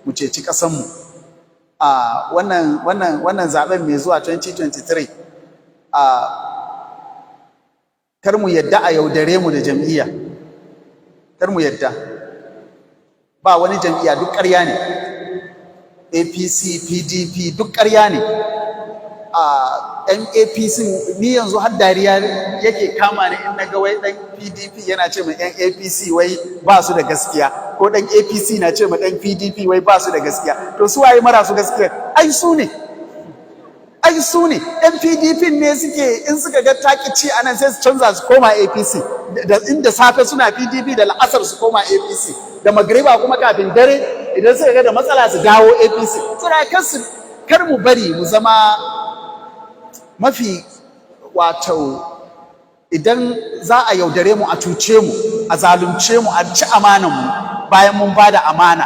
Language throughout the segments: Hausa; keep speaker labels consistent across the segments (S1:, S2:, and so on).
S1: Mu ceci ƙasanmu. A wannan zaben mai zuwa 2023, a kar mu yadda a yaudare mu da jam'iyya. Kar mu yadda. Ba wani jam'iyya, duk ƙarya ne. APC, PDP, duk ƙarya ne. A ɗan APC, ni yanzu har dariya yake kama ni in naga wai ɗan PDP yana ce ma ɗan APC wai ba su da gaskiya, ko ɗan APC na ce ma ɗan PDP wai ba su da gaskiya. To su waye marasu gaskiya? Ai su ne, ai su ne. Ɗan PDP ne suke, in suka ga taki ci anan, sai su canza su koma APC. Da inda safe suna PDP, da la'asar su koma APC, da magriba kuma kafin dare idan suka ga da matsala su dawo APC. Suna kar su, kar mu bari mu zama mafi, wato idan za a yaudare mu, a cuce mu, a zalunce mu, a ci amanan mu bayan mun bada amana,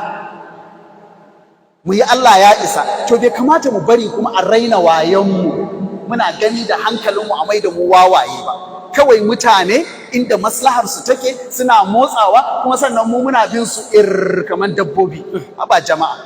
S1: mu yi Allah ya isa. To bai kamata mu bari kuma a raina wayanmu, muna gani da hankalinmu a mai da mu wawaye ba. Kawai mutane inda maslahar su take suna motsawa, kuma sannan mu muna bin su ir kamar dabbobi. Haba jama'a,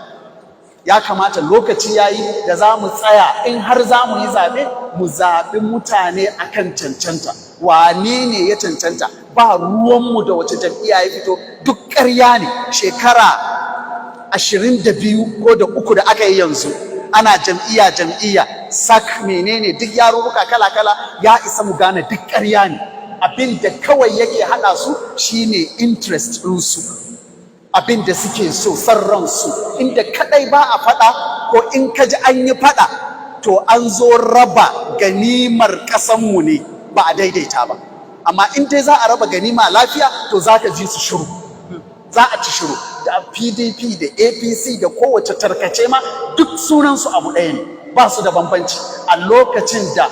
S1: ya kamata lokaci yayi da za mu tsaya, in har za mu yi zaɓe, mu zaɓi mutane akan cancanta. Wane ne ya cancanta? Ba ruwanmu da wace jam'iyya ya fito, duk ƙarya ne. Shekara 22 ko da uku da aka yi yanzu ana jam'iyya jam'iyya, sak menene, duk yarurruka kala kala, ya isa mu gane duk ƙarya ne. Abin da kawai yake haɗa su shine interest ɗinsu, abin da suke so, san ransu. Inda kadai ba a faɗa, ko in ka ji an yi faɗa, to an zo raba ganimar ƙasanmu ne ba a daidaita ba. Amma in dai za a raba ganima lafiya, to za ka ji su shiru, za a ci shiru. Da PDP da APC da kowace tarkace ma, duk sunansu abu ɗaya ne, ba su da bambanci. A lokacin da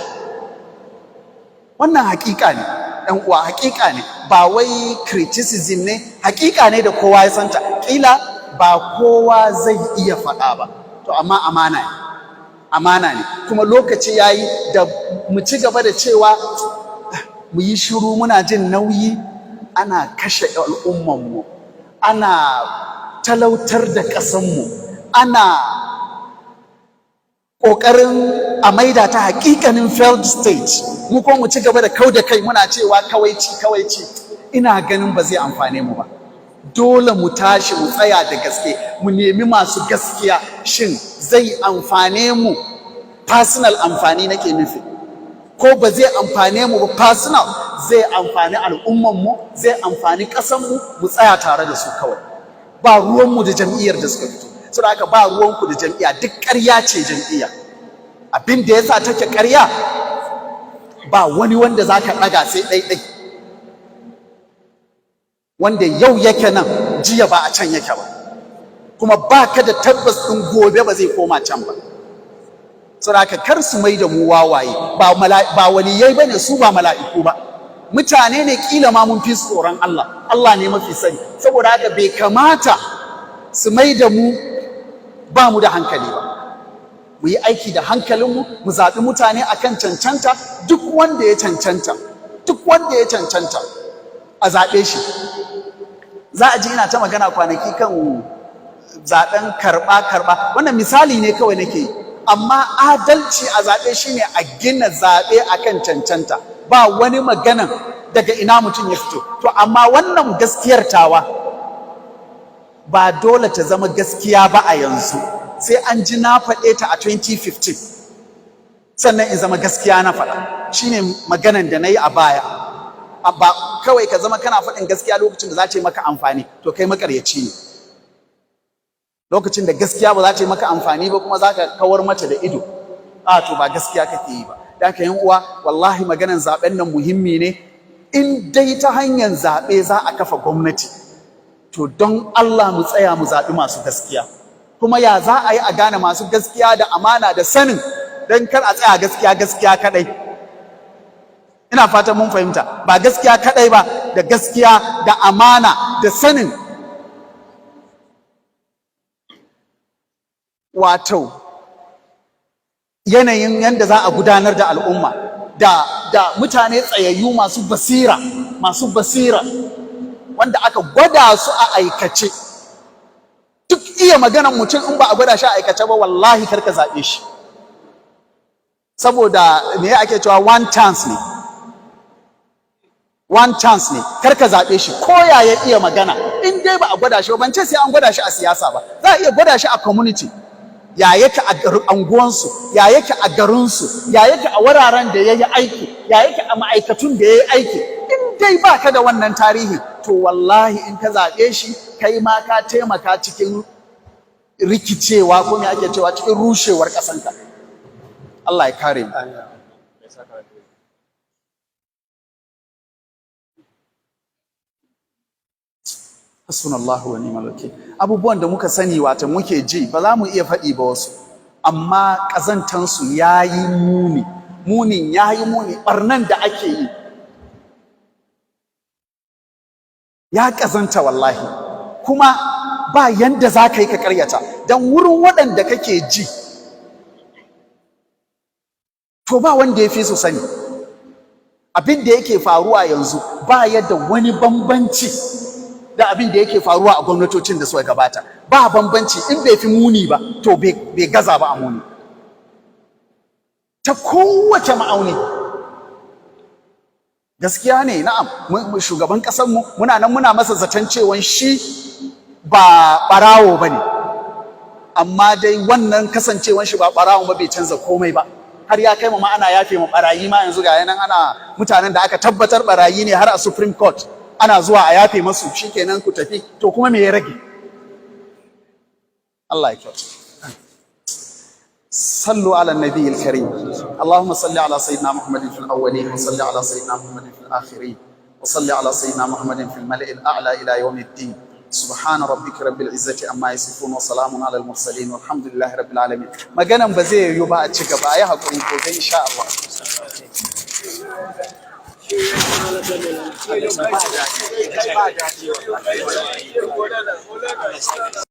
S1: wannan hakika ne, ɗan uwa, hakika ne, ba wai criticism ne, hakika ne da kowa ya santa. Kila ba kowa zai iya faɗa ba, to amma amana ne, amana ne. Kuma lokaci yayi da mu ci gaba da cewa mu yi shiru muna jin nauyi, ana kashe al'ummanmu, ana talautar da ƙasanmu, ana ƙoƙarin a maida ta haƙiƙanin failed state, mu ko mu ci gaba da kau da kai muna cewa kawaici kawaici, ina ganin ba zai amfane mu ba. Dole mu tashi mu tsaya da gaske, mu nemi masu gaskiya. Shin zai amfane mu? Personal amfani nake nufi. Ko ba zai amfane mu ba personal, zai amfani al'ummanmu, zai amfani ƙasanmu, mu tsaya tare da su kawai. Ba ruwanmu da jam'iyyar da suka fito. Saboda haka ba ruwanku da jam'iyya, duk ƙarya ce jam'iyya. Abin da yasa take ƙarya, ba wani wanda za ka ɗaga sai ɗaiɗai wanda yau yake nan, jiya ba a can yake ba, kuma ba ka da tabbas ɗin gobe ba zai koma can ba. Saboda haka kar su mai da mu wawaye. Ba ba waliyai bane su, ba mala'iku ba, mutane ne. Kila ma mun fi tsoron Allah, Allah ne mafi sani. Saboda haka bai kamata su mai da mu ba mu da hankali ba. Mu yi aiki da hankalinmu, mu zaɓi mutane akan cancanta. Duk wanda ya cancanta, duk wanda ya cancanta a zaɓe shi. Za a ji ina ta magana kwanaki kan zaɓen karɓa karɓa. Wannan misali ne kawai nake yi, amma adalci a zaɓe shine a gina zaɓe akan cancanta, ba wani maganan daga ina mutum ya fito. To amma wannan gaskiyar tawa ba dole ta zama gaskiya ba a yanzu, sai an ji na faɗe ta a 2015 sannan in zama gaskiya na faɗa. Shine maganan da na yi a baya. Ba kawai ka zama kana faɗin gaskiya lokacin da za ta yi maka amfani, to kai makaryaci ne. Lokacin da gaskiya ba za ta yi maka amfani ba kuma za ka kawar mata da ido, a to ba gaskiya kake yi ba. Da haka yan uwa, wallahi maganan zaben nan muhimmi ne. In dai ta hanyar zaɓe za a kafa gwamnati, to don Allah mu tsaya mu zaɓi masu gaskiya. Kuma ya za a yi a gane masu gaskiya da amana da sanin? Don kar a tsaya gaskiya gaskiya kaɗai. Ina fatan mun fahimta, ba gaskiya kaɗai ba, da gaskiya da amana da sanin wato yanayin yadda za a gudanar da al'umma, da mutane tsayayyu masu basira, masu basira wanda aka gwada su a aikace. Duk iya maganan mutum, in ba a gwada shi a aikace ba, wallahi kar ka zaɓe shi. Saboda me ake cewa? One chance ne, one chance ne. Kar ka zaɓe shi ko ya ya iya magana, in dai ba a gwada shi ba. Ban ce sai an gwada shi a siyasa ba, za a iya gwada shi a community. Ya yake a anguwansu? Ya yake a garinsu? Ya yake a wuraren da ya yi aiki? Ya yake a ma'aikatun da ya yi aiki? In dai ba ka da wannan tarihi, to wallahi in ka zaɓe shi, kai ma ka taimaka cikin rikicewa, ko me ake cewa, cikin rushewar ƙasanka. Allah ya kare mu. Hasbunallahu wa ni'mal wakil. Abubuwan da muka sani, wata muke ji, ba za mu iya faɗi ba wasu, amma ƙazantansu ya yi muni, munin ya yi muni. Ɓarnan da ake yi ya ƙazanta wallahi. Kuma ba yanda za ka yi ka ƙaryata don wurin waɗanda kake ji, to ba wanda ya fi su sani abin da yake faruwa yanzu. Ba yadda wani bambanci da abin da yake faruwa a gwamnatocin da suka gabata, ba bambanci. In bai fi muni ba, to bai gaza ba a muni ta kowace ma'auni. Gaskiya ne, na'am, shugaban ƙasarmu, muna nan muna masa zaton cewa shi ba ɓarawo ba ne, amma dai wannan kasancewan shi ba ɓarawo ba bai canza komai ba. Har ya kai ma ana yafe ma barayi ma. Yanzu ga yanan ana mutanen da aka tabbatar barayi ne, har a Supreme Court ana zuwa a yafe masu, shikenan ku tafi. To kuma me ya rage? Allah ya kyauta. صلوا على النبي الكريم. اللهم صل على سيدنا محمد في الأولين، وصل على سيدنا محمد في الآخرين، وصل على سيدنا محمد في الملأ الأعلى إلى يوم الدين. سبحان ربك رب العزة عما يصفون، وسلام على المرسلين، والحمد لله رب العالمين. Maganan ba zai yiwu ba a ci gaba, ayi hakuri, gobe insha Allah.